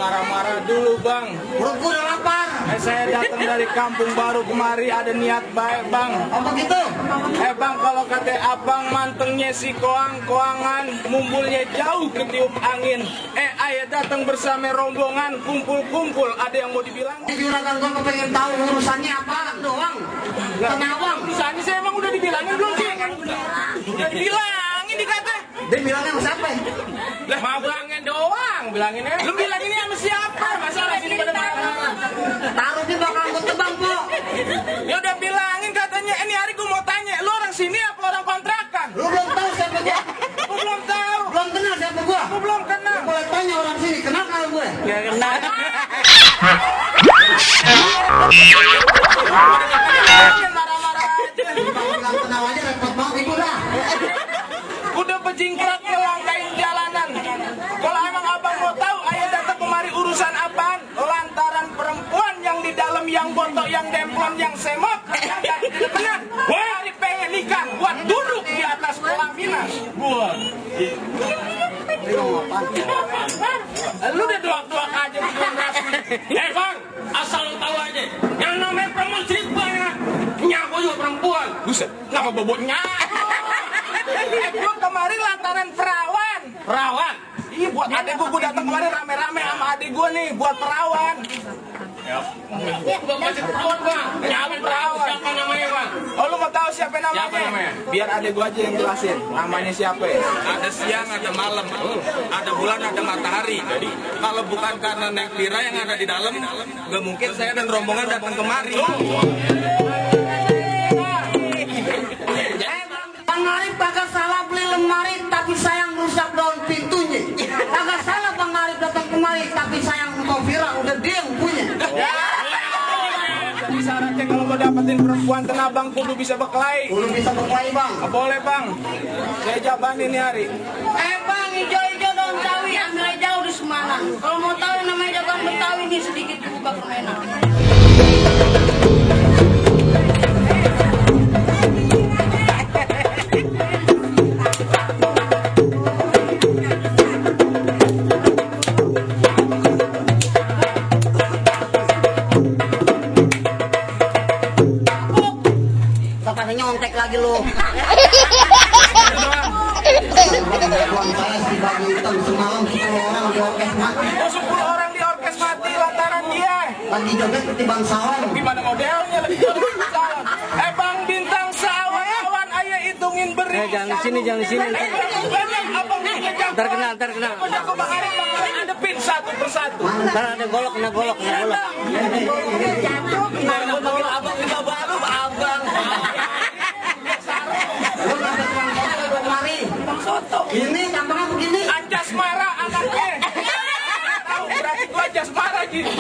marah-marah dulu bang. Perutku udah lapar. Saya datang dari kampung baru kemari ada niat baik bang. Oh begitu? Bang kalau kata abang mantengnya si koang-koangan, mumbulnya jauh ketiup angin. Ayah datang bersama rombongan, kumpul-kumpul, ada yang mau dibilang? Juragan gua pengen tahu urusannya apa doang. Tanya abang. Urusannya saya emang udah dibilangin belum sih? Udah dibilangin dikata. Dia bilangnya sama siapa? Lah mau bilangin doang, bilanginnya. Lu bilanginnya sama siapa? Masalah sini pada marah. Taruhnya bakal gue tebang, Po. Ya udah bilangin katanya, ini hari gue mau tanya, lu orang sini apa orang kontrakan? Lu belum tahu siapa gua? Gue belum tahu. Belum kenal siapa gua? Gue belum kenal. Boleh tanya orang sini, kenal kalau gue? Ya kenal. Marah-marah aja. Bilang kenal aja repot banget ibu dah. Udah bejingkrak ngelangkain jalanan. Kalau emang abang mau tahu, ayah datang kemari urusan apaan? Lantaran perempuan yang di dalam, yang botok, yang demplon, yang semok, yang gak dedekenan. Wah, ini pengen nikah buat duduk di atas pelaminan. Buat. Lu udah doak-doak aja di bulan rasmi. Bang, asal lu tahu aja, yang namanya perempuan sini banyak. Nyaku juga perempuan. Buset, kenapa bobotnya? Gua kemari lantaran perawan. Perawan. Iya, buat adek gua datang kemari rame-rame sama adek gua nih, buat perawan. Gua kasih perawan, Bang. Siapa perawan? Siapa namanya, Bang? Oh, lu mau tahu siapa namanya? Siapa namanya? Biar adek gua aja yang jelasin. Namanya siapa ya? Ada siang, ada malam, ada bulan, ada matahari. Jadi kalau bukan karena Neng Tira yang ada di dalam, nggak mungkin saya dan rombongan datang kemari. Bang Arif kagak salah beli lemari, tapi sayang rusak daun pintunya. Kagak salah Bang Arif datang kemari, tapi sayang engkau viral, udah dia yang punya. Jadi syaratnya kalau mau dapetin perempuan tenabang kudu bisa berkelahi. Belum bisa berkelahi Bang. Boleh bang, saya jabanin nih hari. Bang, hijau-hijau daun sawi, ambil jauh di Semarang. Kalau mau tahu yang namanya jagoan Betawi ini sedikit dibuka permainan. Sampai nyontek lagi lu. Uang saya si baju hitam semalam 10 orang di orkes mati. Oh, 10 orang di orkes mati lantaran dia. Lagi joget seperti Bang Sawan. Gimana modelnya lagi sawan? Bang bintang sawan, ayah hitungin beri. Jangan di sini, jangan di sini. Abang Ntar kena. Aku Bang Arif, Bang Arif adepin satu persatu. Ntar ada golok, kena golok. Abang juga baru, abang. Lu kata Bang Soto gua kemari. Bang Soto. Ini gampangnya begini. Anjas marah anaknya. Tahu berarti gua anjas marah gitu.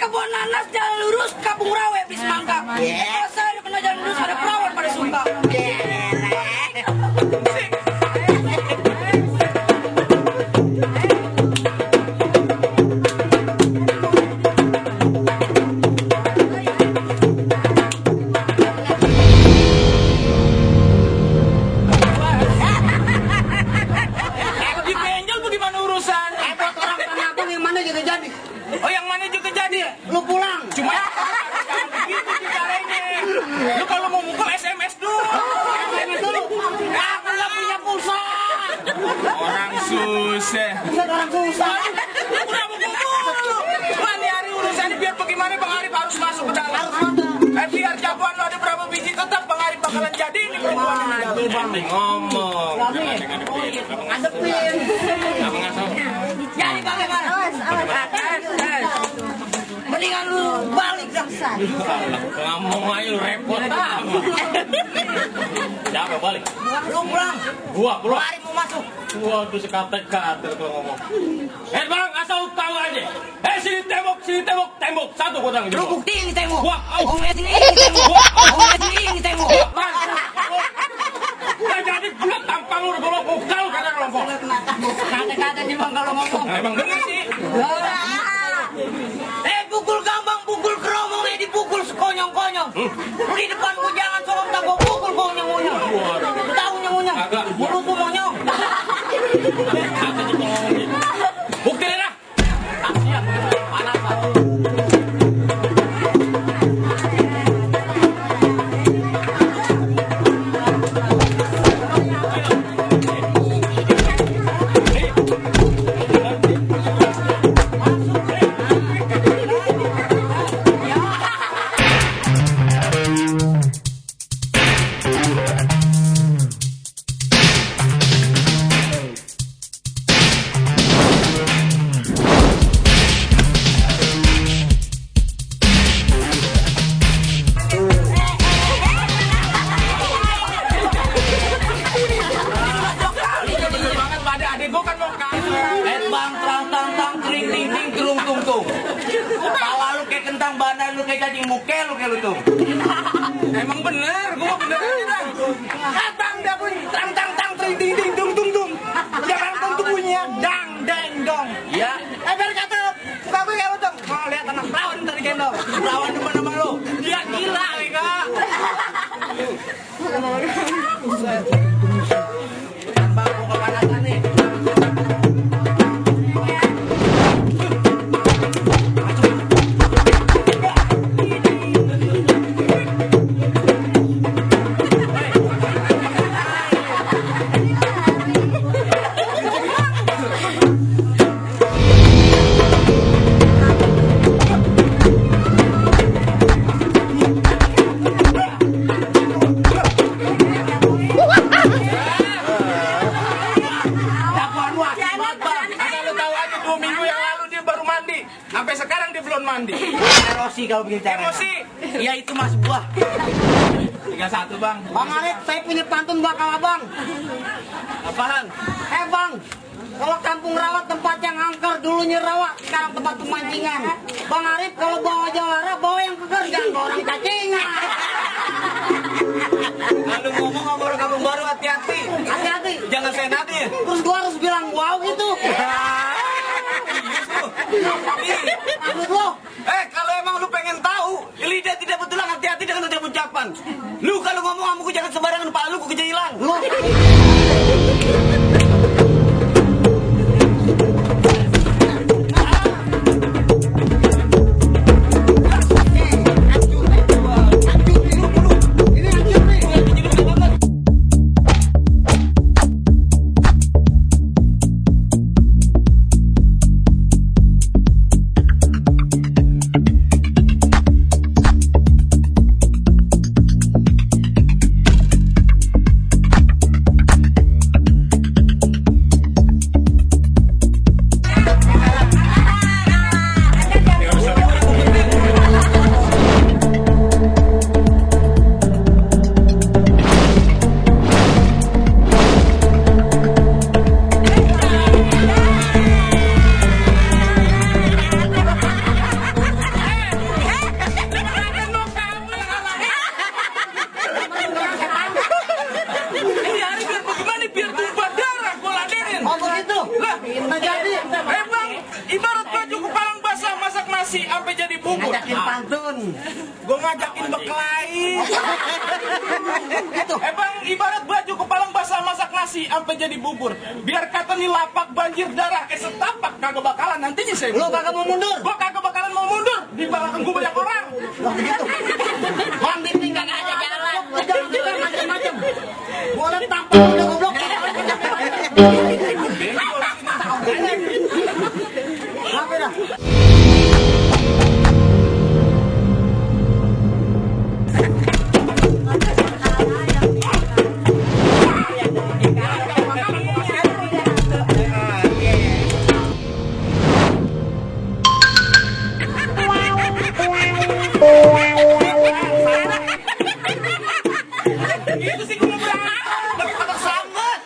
Kebun nanas jalan lurus, Kampung Rawe, Bismangka. Kalau saya kena jalan lurus, ada perawan pada suka. Di benjol bagaimana urusan? Buat orang Tanah Abang yang mana juga jadi. Oh yang mana juga jadi? Lu pulang. Cuma gitu caranya. Lu kalau mau mukul SMS dulu. Aku nggak punya pulsa. Orang susah. Bukan orang susah. Udah mau mukul. Mandi hari urusannya biar bagaimana Bang Arif harus masuk ke dalam. Biar jagoan lo ada berapa biji tetap Bang Arif bakalan jadi ini perempuan ini. Ngomong. Adepin. Jadi bagaimana? Mendingan lu balik dah. Ngomong aja lu repot. Siapa balik? Lu pulang. Gua pulang. Mari mau masuk. Waduh sekate-kate kalau ngomong. Bang, asal tahu aja. Sini tembok. Satu gua tanggung. Lu buktiin ini tembok. Wah, Oh, lihat ini tembok. Oh, lihat ini tembok. Nggak jadi gua tampang lu golok kau kata kelompok. Kata-kata nih bang kalau ngomong. Emang bener sih. Pukul gampang, pukul keromong, dipukul sekonyong-konyong. Lu di depan gua jangan soal tak gua pukul konyong-konyong. Lu tahu nyong-nyong? Mulut lu monyong. Bukti lah. lu kayak cacing muke lu kayak lu tuh. Emang bener, gua bener aja dah. Abang dah pun tang tang tang tring ding ding dung dung dung. Jangan tentu bunyinya dang deng dong. Ya, Biar kata suka gue kayak lu tuh. Mau lihat anak perawan ntar digendong. Perawan depan sama lu. Dia gila Ega. Bang, gua kepanasan nih. Sampai sekarang dia belum mandi. Emosi kalau begini cara. Emosi. Ya itu mas buah. 31 bang. Bang Arif, saya punya pantun bakal abang. Apaan? Bang, kalau kampung rawa tempat yang angker, dulunya rawa, sekarang tempat pemancingan. Bang Arif, kalau bawa jawara, bawa yang keker, jangan bawa orang cacingan. kalau ngomong sama orang kampung baru hati-hati. Hati-hati. Jangan senadi. Terus gua harus bilang wow gitu. Maksud lo? Kalau emang lu pengen tahu, lidah tidak betulan, hati-hati dengan ucapan. Lu kalau ngomong sama gua jangan sembarangan, kepala lu gua kejailan. Lo. Ibarat baju kepalang basah masak nasi sampai jadi bubur. Ngajakin pantun. Gue ngajakin berkelahi. Bang, ibarat baju kepalang basah masak nasi sampai jadi bubur. Biar kata nih lapak banjir darah setapak kagak bakalan nantinya saya. Lo kagak mau mundur? Gue kagak bakalan mau mundur. Di belakang gue banyak orang. Loh gitu. Bang Diping kagak ada jalan. Jangan bilang macam-macam. Boleh tampar udah goblok. Apa dah? Itu sih gue mau berangkat. Tapi kata selamat.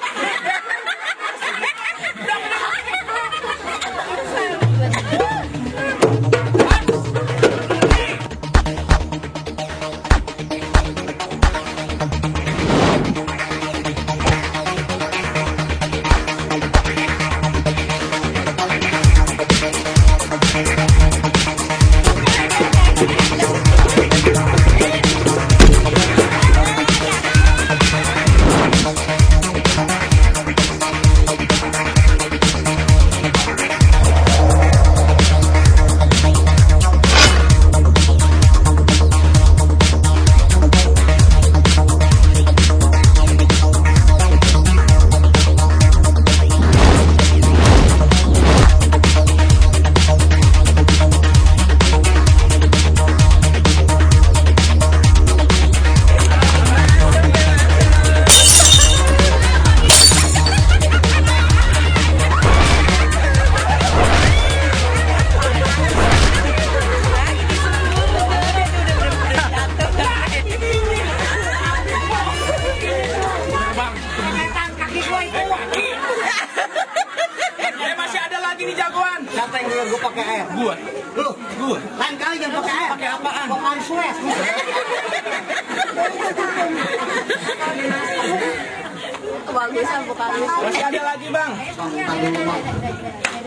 Masih ada lagi nih jagoan. Siapa yang gue pakai air? Gua. Lu. Lain kali jangan pakai air. Pakai apaan? pelabuhan Suez. Bagusan bukan. Masih ada lagi bang.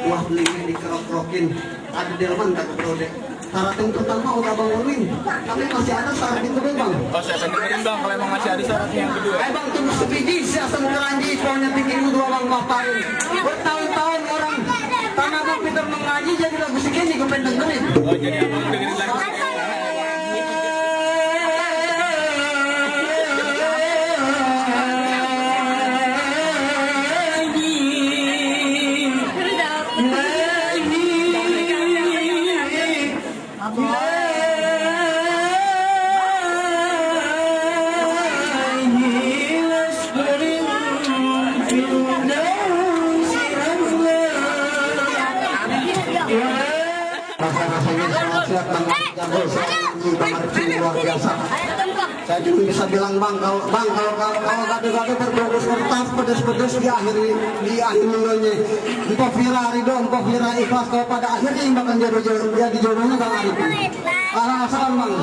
Wah beli dikerok-kerokin. Ada delman tak berode. Syaratnya pertama udah bangunin. Tapi masih ada syarat itu bang. Oh saya akan dengerin bang kalau emang masih ada syaratnya yang kedua. Bang tunggu sebiji si asam keranji. Soalnya tinggimu dua bang bapain. Bertahun-tahun orang tanah bang Peter mengaji jadi lagu segini gue pengen dengerin. Oh jadi abang dengerin lagu. Luar biasa. Saya cuma bisa bilang bang kalau gado-gado berbungkus kertas pedes-pedes di akhir minggunya empok vira ridho empok vira ikhlas kalau pada akhirnya yang bakal jadi jodohnya bang Arif. Asal bang.